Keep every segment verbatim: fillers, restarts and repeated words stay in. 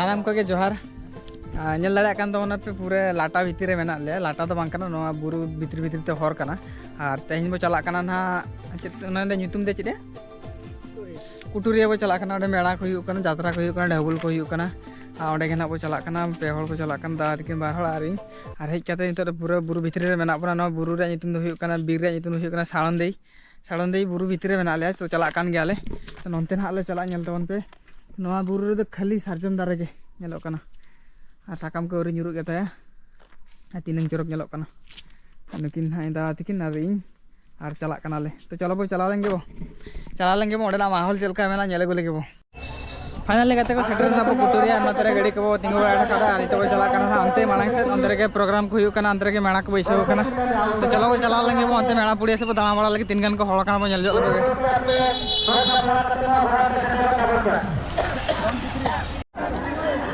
ᱥᱟᱱᱟᱢ ᱠᱚᱜᱮ ᱡᱚᱦᱟᱨ᱾ ᱟᱨ ᱧᱮᱞ ᱫᱟᱲᱮᱭᱟᱜ ᱠᱟᱱ ᱛᱟᱵᱚᱱᱟ ᱯᱮ, ᱯᱩᱨᱟᱹ ᱞᱟᱴᱟ ᱵᱷᱤᱛᱤᱨ ᱨᱮ ᱢᱮᱱᱟᱜ ᱞᱮᱭᱟ᱾ ᱞᱟᱴᱟ ᱫᱚ ᱵᱟᱝ ᱠᱟᱱᱟ, ᱱᱚᱣᱟ ᱵᱩᱨᱩ ᱵᱷᱤᱛᱨᱤ ᱵᱷᱤᱛᱨᱤ ᱛᱮ ᱦᱚᱨ ᱠᱟᱱᱟ᱾ ᱟᱨ ᱛᱮᱦᱮᱧ ᱵᱚ ᱪᱟᱞᱟᱜ ᱠᱟᱱᱟ ᱱᱟᱦᱟᱜ, ᱪᱮᱫ ᱚᱱᱟ ᱨᱮᱱᱟᱜ ᱧᱩᱛᱩᱢ ᱫᱚ ᱪᱮᱫ ᱭᱟ? ᱠᱩᱴᱩᱨᱤᱭᱟᱹ ᱵᱚ ᱪᱟᱞᱟᱜ ᱠᱟᱱᱟ᱾ ᱚᱸᱰᱮ ᱢᱮᱞᱟ ᱠᱚ ᱦᱩᱭᱩᱜ ᱠᱟᱱᱟ, ᱡᱟᱛᱨᱟ ᱠᱚ ᱦᱩᱭᱩᱜ ᱠᱟᱱᱟ, ᱰᱷᱟᱹᱵᱩᱞ ᱠᱚ ᱦᱩᱭᱩᱜ ᱠᱟᱱᱟ᱾ ᱟᱨ ᱚᱸᱰᱮ ᱜᱮ ᱱᱟᱦᱟᱜ ᱵᱚ ᱪᱟᱞᱟᱜ ᱠᱟᱱᱟ, ᱯᱮ ᱦᱚᱲ ᱠᱚ ᱪᱟᱞᱟᱜ ᱠᱟᱱᱟ, ᱫᱟᱫᱟ ᱛᱟᱹᱠᱤᱱ ᱵᱟᱨ ᱦᱚᱲ ᱟᱨ ᱤᱧ᱾ ᱟᱨ ᱦᱮᱡ ᱠᱟᱛᱮ ᱱᱤᱛᱚᱜ ᱫᱚ ᱯᱩᱨᱟᱹ ᱵᱩᱨᱩ ᱵᱷᱤᱛᱨᱤ ᱨᱮ ᱢᱮᱱᱟᱜ ᱵᱚᱱᱟ᱾ ᱱᱚᱣᱟ ᱵᱩᱨᱩ ᱨᱮᱭᱟᱜ ᱧᱩᱛᱩᱢ ᱫᱚ ᱦᱩᱭᱩᱜ ᱠᱟᱱᱟ, ᱵᱤᱨ ᱨᱮᱭᱟᱜ ᱧᱩᱛᱩᱢ ᱫᱚ ᱦᱩᱭᱩᱜ ᱠᱟᱱᱟ ᱥᱟᱲᱚᱱᱫᱟᱹᱭ᱾ ᱥᱟᱲᱚᱱᱫᱟᱹᱭ ᱵᱩᱨᱩ ᱵᱷᱤᱛᱨᱤ ᱨᱮ ᱢᱮᱱᱟᱜ ᱞᱮᱭᱟ, ᱛᱚ ᱪᱟᱞᱟᱜ ᱠᱟᱱ ᱜᱮᱭᱟᱞᱮ᱾ ᱛᱚ ᱱᱚᱱᱛᱮ ᱱᱟᱦᱟᱜ ᱞᱮ ᱪᱟᱞᱟᱜᱼᱟ, ᱧᱮᱞ ᱛᱟᱵᱚᱱ ᱯᱮ᱾ ᱱᱚᱣᱟ ᱵᱩᱨᱩ ᱨᱮᱫᱚ ᱠᱷᱟᱹᱞᱤ ᱥᱟᱨᱡᱚᱢ ᱫᱟᱨᱮ ᱜᱮ ᱧᱮᱞᱚᱜ ᱠᱟᱱᱟ, ᱟᱨ ᱥᱟᱠᱟᱢ ᱠᱚ ᱟᱹᱣᱨᱤ ᱧᱩᱨᱩᱜ ᱜᱮ ᱛᱟᱭᱟ᱾ ᱟᱨ ᱛᱤᱱᱟᱹᱝ ᱪᱚᱨᱚᱠ ᱧᱮᱞᱚᱜ ᱠᱟᱱᱟ᱾ ᱟᱨ ᱱᱩᱠᱤᱱ ᱱᱟᱦᱟᱜ ᱤᱧ ᱫᱟᱫᱟ ᱛᱟᱹᱠᱤᱱ ᱟᱨ ᱤᱧ, ᱟᱨ ᱪᱟᱞᱟᱜ ᱠᱟᱱᱟᱞᱮ᱾ ᱛᱚ ᱪᱚᱞᱚ ᱵᱚ, ᱪᱟᱞᱟᱣ ᱞᱮᱱ ᱜᱮ ᱵᱚ, ᱪᱟᱞᱟᱣ ᱞᱮᱱ ᱜᱮ ᱵᱚ, ᱚᱸᱰᱮᱱᱟᱜ ᱢᱟᱦᱚᱞ ᱪᱮᱫ ᱞᱮᱠᱟ ᱢᱮᱱᱟᱜᱼᱟ, ᱧᱮᱞ ᱟᱹᱜᱩ ᱞᱮᱜᱮ ᱵᱚ᱾ ᱯᱷᱟᱭᱱᱟᱞᱤ ᱜᱟᱛᱮ ᱠᱚ, ᱥᱮᱴᱮᱨ ᱮᱱᱟ ᱵᱚ ᱠᱩᱴᱩᱨᱤᱭᱟᱹ, ᱟᱨ ᱱᱚᱛᱮ ᱨᱮ ᱜᱟᱹᱰᱤ ᱠᱚᱵᱚ ᱛᱤᱸᱜᱩ ᱵᱟᱲᱟ ᱟᱠᱟᱫᱟ᱾ ᱟᱨ ᱱᱤᱛᱚᱜ ᱵᱚ ᱪᱟᱞᱟᱜ ᱠᱟᱱᱟ ᱱᱟᱦᱟᱜ ᱚᱱᱛᱮ ᱢᱟᱲᱟᱝ ᱥᱮᱫ, ᱚᱱᱛᱮ ᱨᱮᱜᱮ ᱯᱨᱳᱜᱨᱟᱢ ᱠᱚ ᱦᱩᱭᱩᱜ ᱠᱟᱱᱟ, ᱚᱱᱛᱮ ᱨᱮᱜᱮ ᱢᱮᱞᱟ ᱠᱚ ᱵᱟᱹᱭᱥᱟᱹᱣ ᱠᱟᱱᱟ᱾ ᱛᱚ ᱪᱚᱞᱚ ᱵᱚ, ᱪᱟᱞᱟᱣ ᱞᱮᱱ ᱜᱮ ᱵᱚ ᱚᱱᱛᱮ ᱢᱮᱞᱟ ᱯᱩᱲᱤᱭᱟᱹ ᱥᱮᱫ ᱵᱚ ᱫᱟᱬᱟ ᱵᱟᱲᱟ ᱞᱮᱜᱮ, ᱛᱤᱱ ᱜᱟᱱ ᱠᱚ ᱦᱚᱲ ᱠᱟᱱᱟ ᱵᱚ ᱧᱮᱞ ᱧᱚᱜ ᱞᱮᱠᱚ ᱜᱮ᱾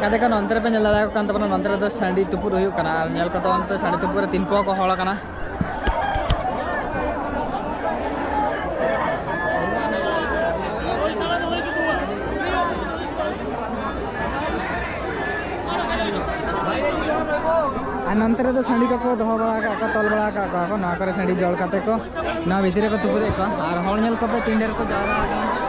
ᱜᱟᱛᱮ ᱠᱚ, ᱱᱚᱱᱛᱮ ᱨᱮᱯᱮ ᱧᱮᱞ ᱫᱟᱲᱮᱭᱟᱠᱚ ᱠᱟᱱ ᱛᱟᱵᱚᱱᱟ, ᱱᱚᱱᱛᱮ ᱨᱮᱫᱚ ᱥᱟᱺᱰᱤ ᱛᱩᱯᱩᱫ ᱦᱩᱭᱩᱜ ᱠᱟᱱᱟ᱾ ᱟᱨ ᱧᱮᱞ ᱠᱚ ᱛᱟᱵᱚᱱ ᱯᱮ, ᱥᱟᱺᱰᱤ ᱛᱩᱯᱩᱫ ᱨᱮ ᱛᱤᱱ ᱯᱳᱣᱟ ᱠᱚ ᱦᱚᱲ ᱠᱟᱱᱟ᱾ ᱟᱨ ᱱᱚᱱᱛᱮ ᱨᱮᱫᱚ ᱥᱟᱺᱰᱤ ᱠᱚᱠᱚ ᱫᱚᱦᱚ ᱵᱟᱲᱟ ᱟᱠᱟᱫ ᱠᱚᱣᱟ, ᱛᱚᱞ ᱵᱟᱲᱟ ᱟᱠᱟᱫ ᱠᱚᱣᱟ ᱠᱚ᱾ ᱱᱚᱣᱟ ᱠᱚᱨᱮ ᱥᱟᱺᱰᱤ ᱡᱚᱲ ᱠᱟᱛᱮ ᱠᱚ ᱱᱚᱣᱟ ᱵᱷᱤᱛᱤᱨ ᱨᱮᱠᱚ ᱛᱩᱯᱩᱫᱮᱫ ᱠᱚᱣᱟ᱾ ᱟᱨ ᱦᱚᱲ ᱧᱮᱞ ᱠᱚᱯᱮ ᱛᱤᱱ ᱰᱷᱮᱨ ᱠᱚ ᱡᱟᱣᱨᱟ ᱟᱠᱟᱱᱟ᱾